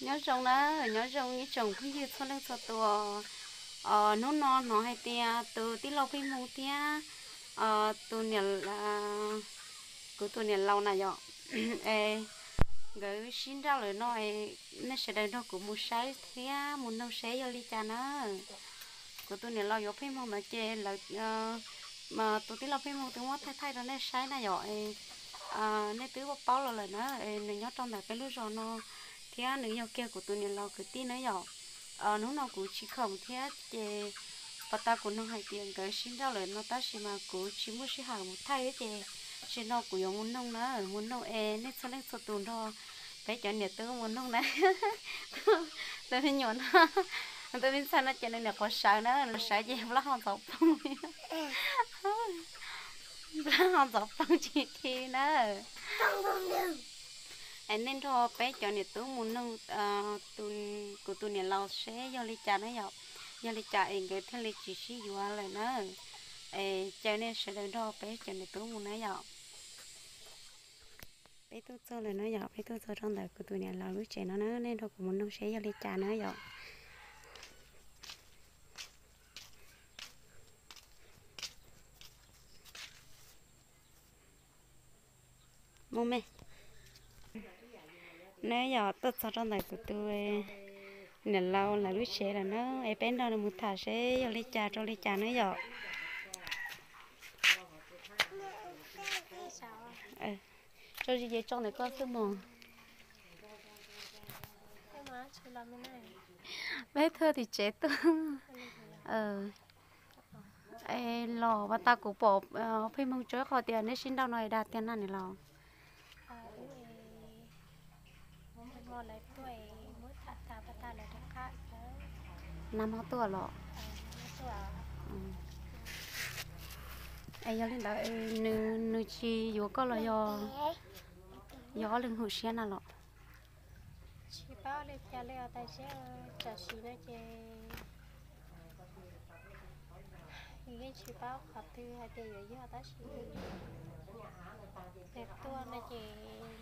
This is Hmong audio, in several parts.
Nyob zoo na, nyob zoo ib tsoom phooj ywg txhua leej txhua tus. Hnub no hnov hais tias tus tij laug Pheej Hmoo thiab tus niam, kuv tus niam laus na yom, es nkawd sib nrauj lawm no, nej sawv daws nrog kuv mus saib thiab mus noog seb yog li cas na. Kuv tus niam laus yuav Pheej Hmoo ntawd ces lawv, tus tij laug Pheej Hmoo twb muab thaij thaij rau nej saib na yom. Nej twb paub los lawm na, nws nyob rau ntawm peb lub zos no thiab nws yog kiag kuv tus niam laus kwv tij na yom. Hnub no kuv tsis khoom thiab ces pas tas kuv noog hais tias nkawd sib nrauj lawm no tab sis mas kuv tsis muaj sij hawm mus thaij thiab ces tam sim no kuv yuav mus noog na, mus noog es nej txhua leej txhua tus nrog peb cov niam tub mus noog na. Tus me nyuam no, tus me ntxhais no ces nws niam qhuav sawv na, nws sawv ces nplaj ho ntxov poog, nplaj ho ntxov poog tsis khi na. Es nej nrog peb cov niam tub mus noog kuv tus niam laus seb yog li cas na yom. Yog li cas es nkawd thiaj li tsis sib yuav lawm na. Es caw nej sawv daws nrog peb cov niam tub mus na yom. Peb tuaj txog lawm na yom, peb tuaj txog rau ntawm kuv tus niam laus lub tsev no na, nej nrog kuv mus noog seb yog li cas na yom. Mus me. Neb yog tuaj txog rau ntawm kuv tus niam laus lawv lub tsev lawm na, es peb nrog nws mus tham seb yog li cas rau li cas na yom. Tso zis ces tso ntawm koj xwb mog. Peb tuaj tim tsev tuaj. Es los pas tas kuv pom Pheej Hmoo tso ib qho tias neb sib nrauj no es dag tiag na niam laus. Nag hmo tuaj los? Es yog li ntawd nws, nws tsis yuav koj los yog, yog ob leeg hum siab na los? Tsis paub li cas li os tais seb, tam sim no ces yus yeej tsis paub qhov twg hais tias yuav yog tab sis nws tuaj no ces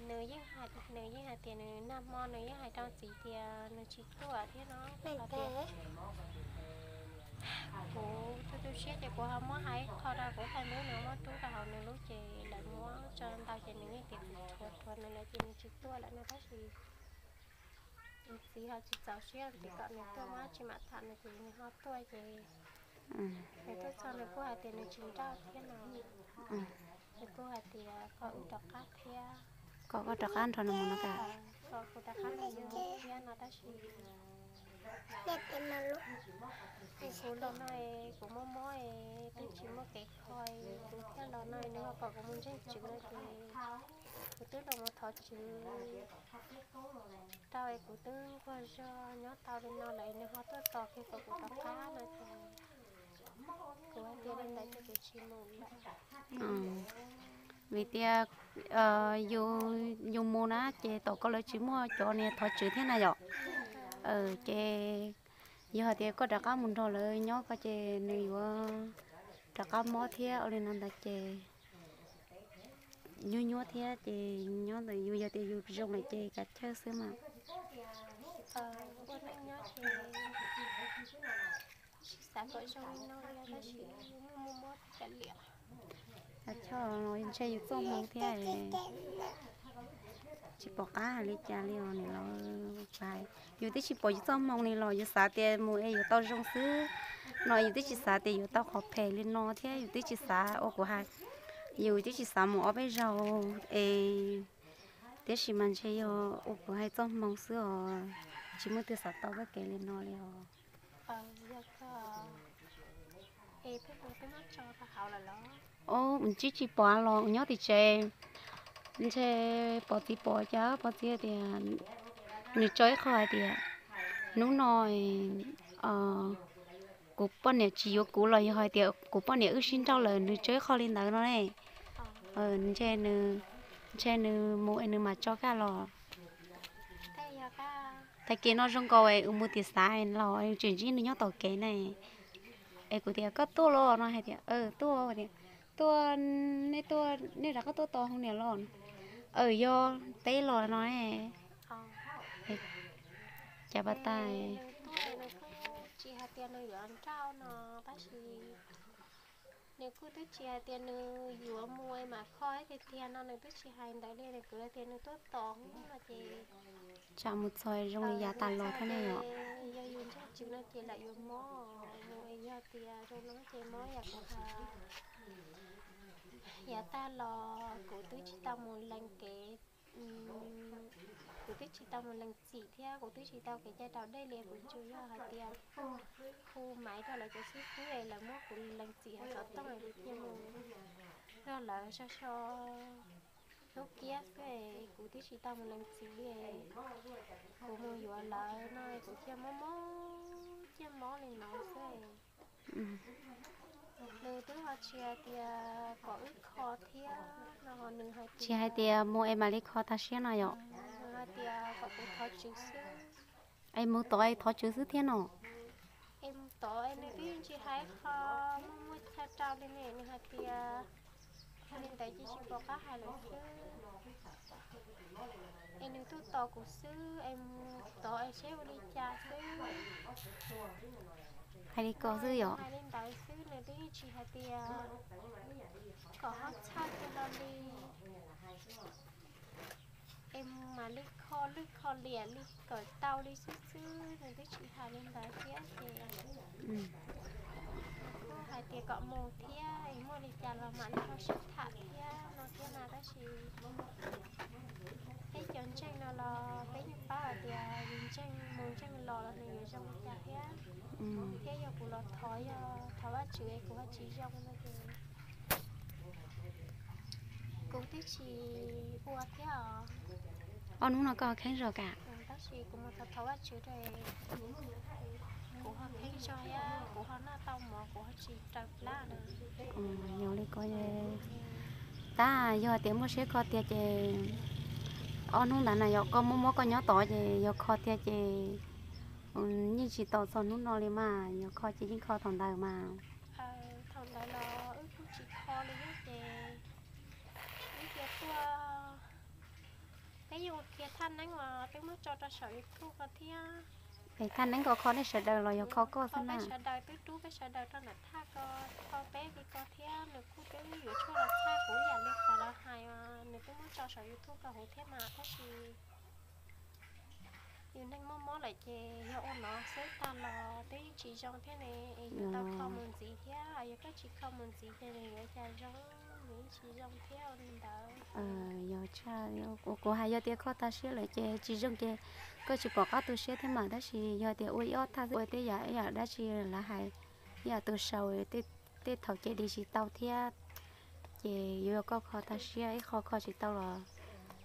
nws yeej hais, nws yeej hais tias nws nag hmo nws yeej hais rau txiv tias nws tsis tuaj thiab no. Kuv tu tu siab ces kuv ho muab hais qho rau kuv thaij nub nws muab rub rau hauv nws lub ces lawv muab tso ntau ces nws yeej tias kuv rhuav rhuav nws lawm ces nws tsis tuaj lawm no tab sis txiv ho tsis txaus siab tias kom nws tuaj muab tsis mam tham no ces nws ho tuaj ces nws tuaj txog nws kuj hais tias nws tsis nrauj thiab no. Nws kuj hais tias kom wb rov qab thiab, kom koj rov qab nrog nws mus no, kom kuv rov qab nrog nws mus thiab no tab sis kuv los no es kuv mob mob es twb tsis muaj kev kho, kuv thiaj los no nws ho kom kuv mus ntseeg tswv no ces kuv twb los mus thov tswv rau es kuv twb nquag zog nyob tau li no lawm nws ho tuaj tos kiag kom kuv rov qab no ces kuv hais tias li ntawd ces kuv tsis mus lawm. Vim tias yus mus na ces tom koj lawv tsis muaj cov niag thov tswv thiab na yom. Ces yog hais tias koj rov qab mus nrog lawv nyob ko ces nws yuav rov qab mob thiab ua li no ntawd ces nyuaj nyuaj thiab ces nyob ntawm yus yog tias yus zoo lawm ces kav chawj xwb mas. Kav chawj, ntshe yus txoj hmoo thiab tsis pom qab hais li cas li os niam laus. Yus twb tsis pom yus txoj hmoo li los yus xav tias mus es yuav tau zoo xwb no, yus twb tsis xav tias yuav tau qhov phem li no thiab yus twb tsis xav ua kuv hais, yus twb tsis xav mus ob peb zaug es, tiam sis mas ntshe yog ua kuv hais txoj hmoo xwb os, tsis muaj twg xav tau txoj kev li no li os. Twb tsis pom los nyob tim tsev, ntshe pom txiv pom cas pom txiv hais tias, nws tso ib qho hais tias hnub no kuv poj niam tsis yuav kuv los yog hais tias kuv poj niam wb sib nrauj lawm, nws tso ib qho li ntawd no ne. Ntshe nws, ntshe nws mus es nws mam tso kaj los. Tag kis no zoo nkaus es wb mus tim xav los tseem ntsib nws nyob tom kev ne. Es kuv tias koj tuaj los no hais tias tuaj, tias tuaj, nej tuaj, nej rov qab tuaj tos hauv niam los. Aws, yog teb los no ne. Es Cas pas tas, nws tuaj nws kuj tsis hais tias nws yuav nrauj no, tab sis nws kuj twb tsis hais tias nws yuav mus es mam kho tiag tiag no, nws twb tsis hais ntawd li, nws kuj hais tias nws tuaj tos no ces tsam mus txog zoo li yav tas los thiab ne yom. Yog yus ntseeg tswv no ces lam yuav mob mus, yog tias zoo no ces mob yam kuv hais, yav tag los kuv twb tsis tau mus lees kev, kuv twb tsis tau mus lees txim thiab kuv twb tsis tau kev cai raus dej li, kuv tsuas yog hais tias hu maiv rau lawv cov xib fwb es lawv muab kuv lees txim hauv xov tooj es kuv cia mus nrog lawv so so hlub kiab xwb es kuv twb tsis tau mus lees txim li. Kuv mus yuav lawv no kuv cia mob mob ciaj mob li no xwb. Nws twb ho tsis hais tias kom wb kho thiab no, nws hais tsis hais tias mus es mam li kho tag siab no yom. Nws hais tias kom kuv thov tswv xwb. Es mus tod es thov tswv xwb thiab no. Es mus tod es nws twb tsis hais qho muaj muaj chaw rau li ne, nws hais tias li ntawd ces tsis pom qab hais lawm xwb. Es nws tuaj tos kuv xwb es mus tod es seb ua li cas xwb. Hais li ko xwb yom. Hais li ntawd xwb, nws twb tsis hais tias kom ho txhawj kiag hlo li. Es mam li kho lwj kho liam li kom tau li xwb xwb, nws twb tsis hais li ntawd thiab ces kuj hais tias kom mus thiab es muaj li cas los mam li ho sib tham thiab no thiab na, tab sis peb cov ntseeg no los peb yeej paub hais tias yus ntseeg mus ntseeg los los nws yuav zoo li cas thiab. Thiab yog kuv los thov, yog thov Vajtswv es kuv ho tsis zoo no ces kuv twb tsis ua thiab os. Ob hnub no koj kheeb zog kam? Tab sis kuv mus thov thov Vajtswv rau kuv ho kheeb zog thiab kuv ho noj tau mov kuv ho tsis raws plab na. Yog li ko, tab yog tias muaj siab kho tiag ces ob hnub ntawd na yog koj muaj mob koj nyob tod ces yog kho tiag ces yeej tsis tos txog hnub no li mas, yog kho ces yeej kho thaum ntawd mas. Thaum ntawd los wb kuj tsis kho li thiab ces wb cia tuaj, peb yeej ua kiag thaj neeb uas peb muab tso rau saum YouTube ko thiab. Es thaj neeb ko kho nej sawv daws los yog kho koj xwb na? Peb sawv daws twb rub peb sawv daws rau nram thaj ko, kho peb li ko thiab nws kuj twb yuav tshuaj los txhawb kuv ib yam li qhov lawv hais, nws twb muab tso saum YouTube ko huv thiab mas tab sis yus neeg muaj mob lawm ces yog ua no xwb tag los twb yeej tsis zoo thiab ne, es yus tau kho mus ntxiv thiab, yog koj tsis kho mus ntxiv ces nws yuav cas zoo, nws yeej tsis zoo thiab li ntawd. Yog tshaj, kuv hais yog tias kho tag siab lawm ces tsis zoo ces koj tsis pom qab tu siab thiab mas, tab sis yog tias ua ib ob thaj xwb ua tej yam ib yam dab tsi lawv hais, ib yam tus sau tej thaum ces dig tsis tau thiab, ces yuav yog koj kho tag siab, ib qho kho tsis tau los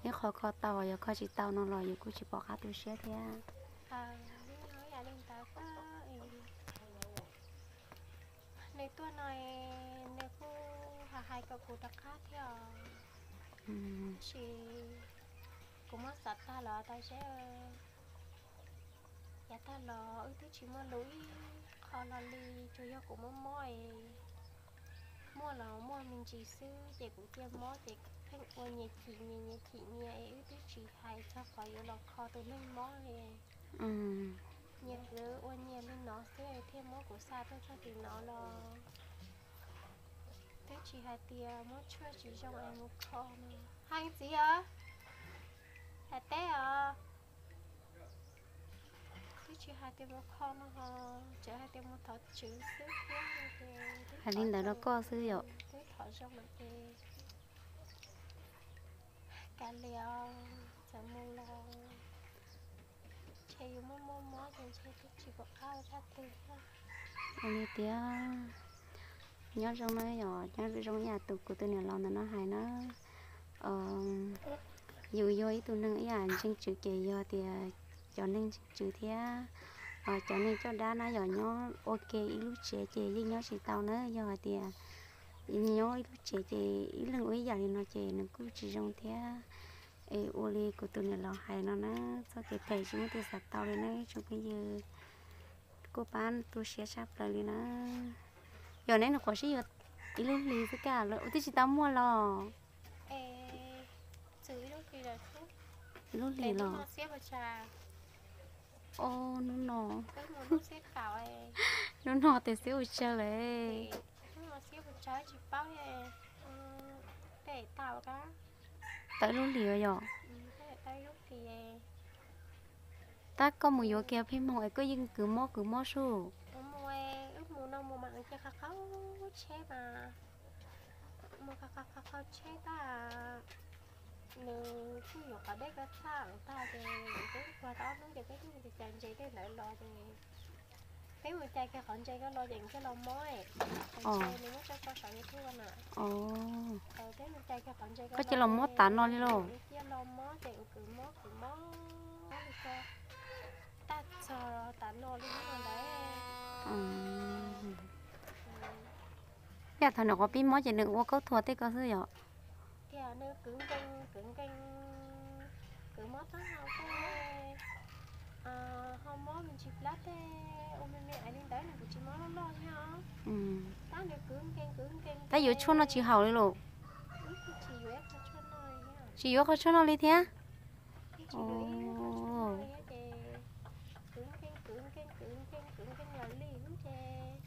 ib qho kho tau, yog kho tsis tau no los yus kuj tsis pom qab tu siab thiab. Nws tuaj no nws kuj hais hais kom kuv rov qab thiab os. Tab sis kuv muab xav tag los tau seb, yav tag los wb twb tsis muaj lus ib qho los li, tsuas yog kuv mob mob es muaj los muaj me ntsis xwb ces kuv cia mob ces pheej ua nyias chim nyias nyias chim nyias es wb twb tsis hais txog qhov yuav los kho tus neeg mob li. Nyias kwv ua nyias li no xwb thiaj muab kuv xa tuaj txog tim no los twb tsis hais tias muab tshuaj tsis zoo es mus kho no. Hais txiv os, hais teb os, twb tsis hais tias mus kho no ho, tseem hais tias mus thov tswv xwb thiab. Hais li ntawd rau koj xwb yom. Twb thov zoo lawm ces kav liam, txawm mus los ntshe yus muaj muaj mob ces ntshe twb tsis pom qab ua thaj twg thiab. Ua li tias nyob zoo na yom, nyob zoo ib yam tus kuv tus niam laus ntawm no hais na, yus yog ib tug neeg ib yam ntseeg tswv ces yog tias cov neeg ntseeg tswv thiab cov neeg coj dab na yom, nyob ua ke ib lub tsev ces yeej nyob tsis tau na. Yog hais tias nyob ib lub tsev ces ib leeg ua ib yam li no ces nws kuj tsis zoo thiab. Es ua li kuv tus niam laus hais no na, txoj kev phem tsis muaj tus xav tau li na tsoom phooj ywg, kuj pab tu siab tshaj plaws li na. Yog neb nws quav sib yuav ib lub hlis xwb kaj, twb tsis tau muaj los? Ib lub hlis los? Ib lub hlis los? Xiab ua tsa. Hnub no, hnub no tes xiab ua tsawg lawm. Tawm lub hlis yom. Tab koj mus yuav kiag phij moog es koj yeej kwv mob kwv mob sub. Nws kuj yuav qhov deb koj txhaj tag ces peb tuag tau ob hnub ces peb mus cais ntses tej ntawd los ces peb mus cais kiag qhov ntses ko los ces nws thiaj los mob, nws muab tso rau saum YouTube na. Peb mus cais kiag qhov ntses ko, koj cia los mob tas no li lauj. Cia los mob ces kwv mob kwv mob li ko tag txog tas no li hnub ntawd. Yam thaum nws qhuav pib mob ces nws ua kaub thuas tej ko xwb yom. Tias nws kwv nkees kwv nkees, kwv mob tag no tej, ho mob me ntsis plab tej ua me me ais li ntawd nws kuj tsis mob loj loj thiab. Tab nws kwv nkees kwv nkees, tab yuav tshuaj no tsis haum li lauj. Tsis yuav qhov tshuaj no li thiab. Ces kwv nkees kwv nkees kwv nkees kwv nkees lawm li ces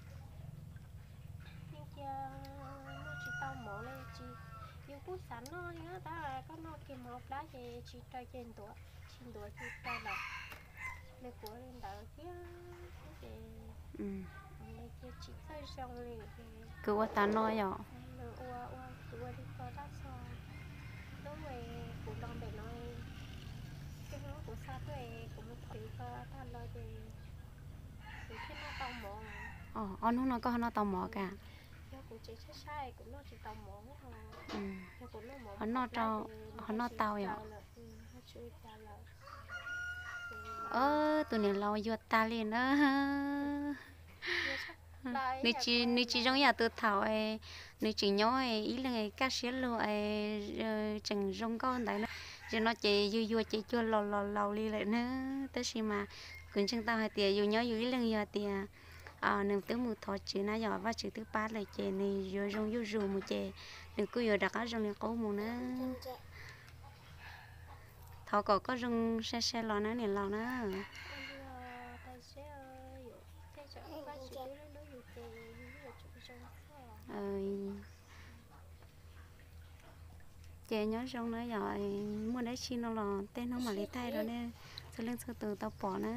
yeej cia noj tsis tau mov li tsis, yus kuj xav noj thiab tab koj noj kiag mov plab ces tsis raws ces ntuav, tsis ntuav ces raws lawm. Nws kuav li ntawd thiab ces cia tsis txawj zoo li ces kwv ua tas no yom. Nws ua ua kwv ua li ko tab txog hnub kuv los pem no, tej hnub kuv xa tuaj kuv mus kwv ko tag los ces kuv thiaj noj tau mov. Ob hnub no koj ho noj tau mov ka? Yog kuv tseem saib saib kuv noj tsis tau mov, ho noj rau, ho noj tau yom. Tus niam laus yuag tag li na. Nws tsis, nws tsis zoo yam tus thaum nws tseem nyob ib leeg kaj siab lug tseem zoo nkauj ntawd na. Zaum no ces yus yuag ces cuag laus laus laus li lawm na. Tab sis mas kuv ntseeg tau hais tias yus nyob yus ib leeg yog tias nws twb mus thov Tswv na yom, Vajtswv twb pab lawm ces nws yuav zoo zuj zus mus ces nws kuj yuav rov qab zoo li qub mus na. Thov kom koj zoo sai sai los na niam laus na. Ces nyob zoo na yom, muaj dab tsi no los tej hnub mam li thaij rau nej txhua leej txhua tus tau pom na.